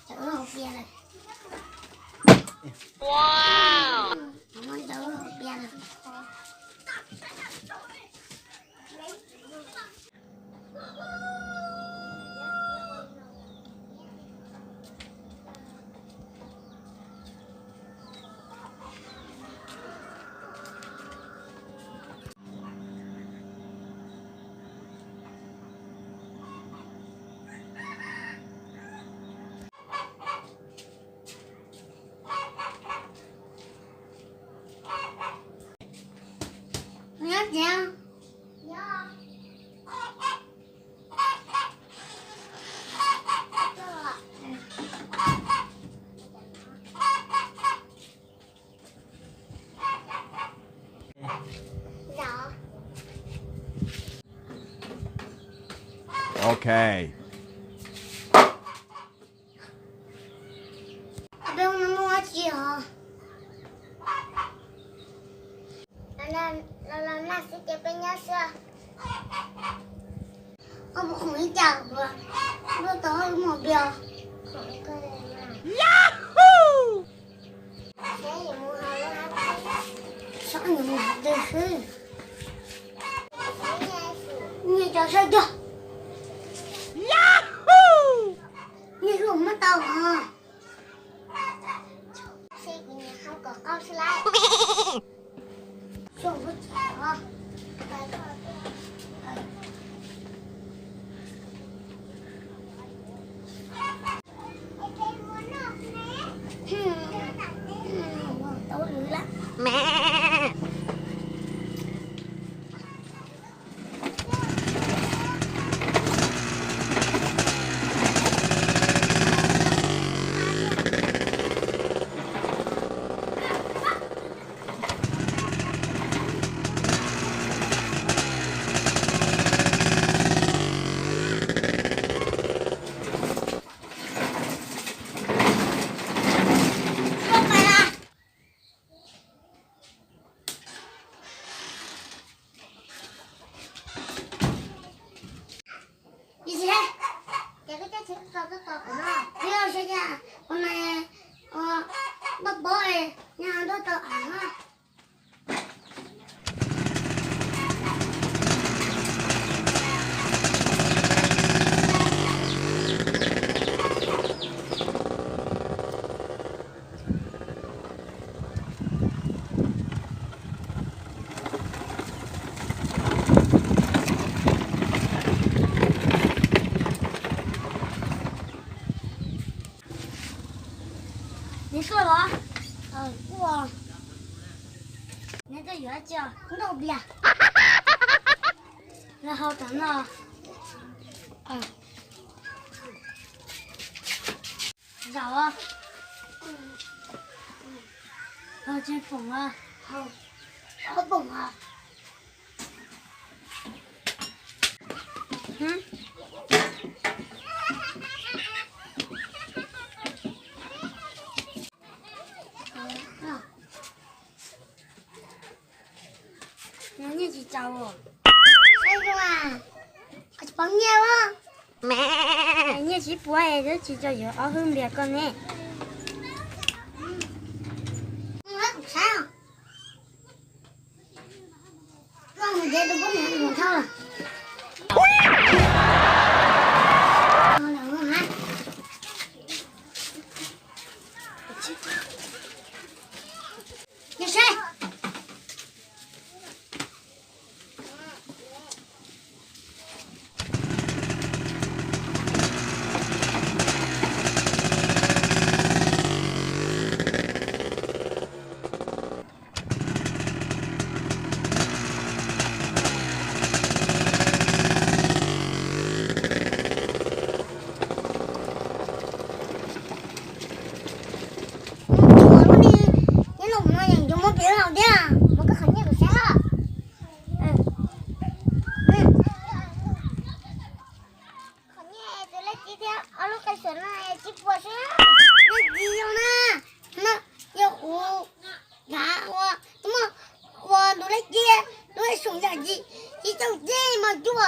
Cov wb hauv pia lawm. Muab cov wb hauv pia lawm. Ok. Peb ua no muaj dab tsi os? Los los nag xwb ces peb nyob xwb. Koj puas khoom ib cas puas? Koj tau mus bios. Saib nws mus qhov twg xwb. Nyias cov saib cog. Nyias hlub muab tau hos. Neb tuaj los? Neb tuaj yuav dab tsi? Neb tuaj pliag. Los hau tom no. Zaum. Los tsis foom os. Foom os. Nyiaj tsis tsaus. Saib zoo, koj tsis paub nyiaj os. Nyiaj tsis puav es twb tsis tso yuav ob hwj npias koj ne. Nyob los no yuav muab piv los thiab, muab koj qhov nyiaj kuv saib os. Qhov nyiaj tus lej txiv thiab ob lub qe suam no tsis puas xwb. Lej txiv yog na, no yog kuv kav ua, muaj ua tus lej txiv, tus lej suam yam tsis, tsis txaus txij mas cuaj.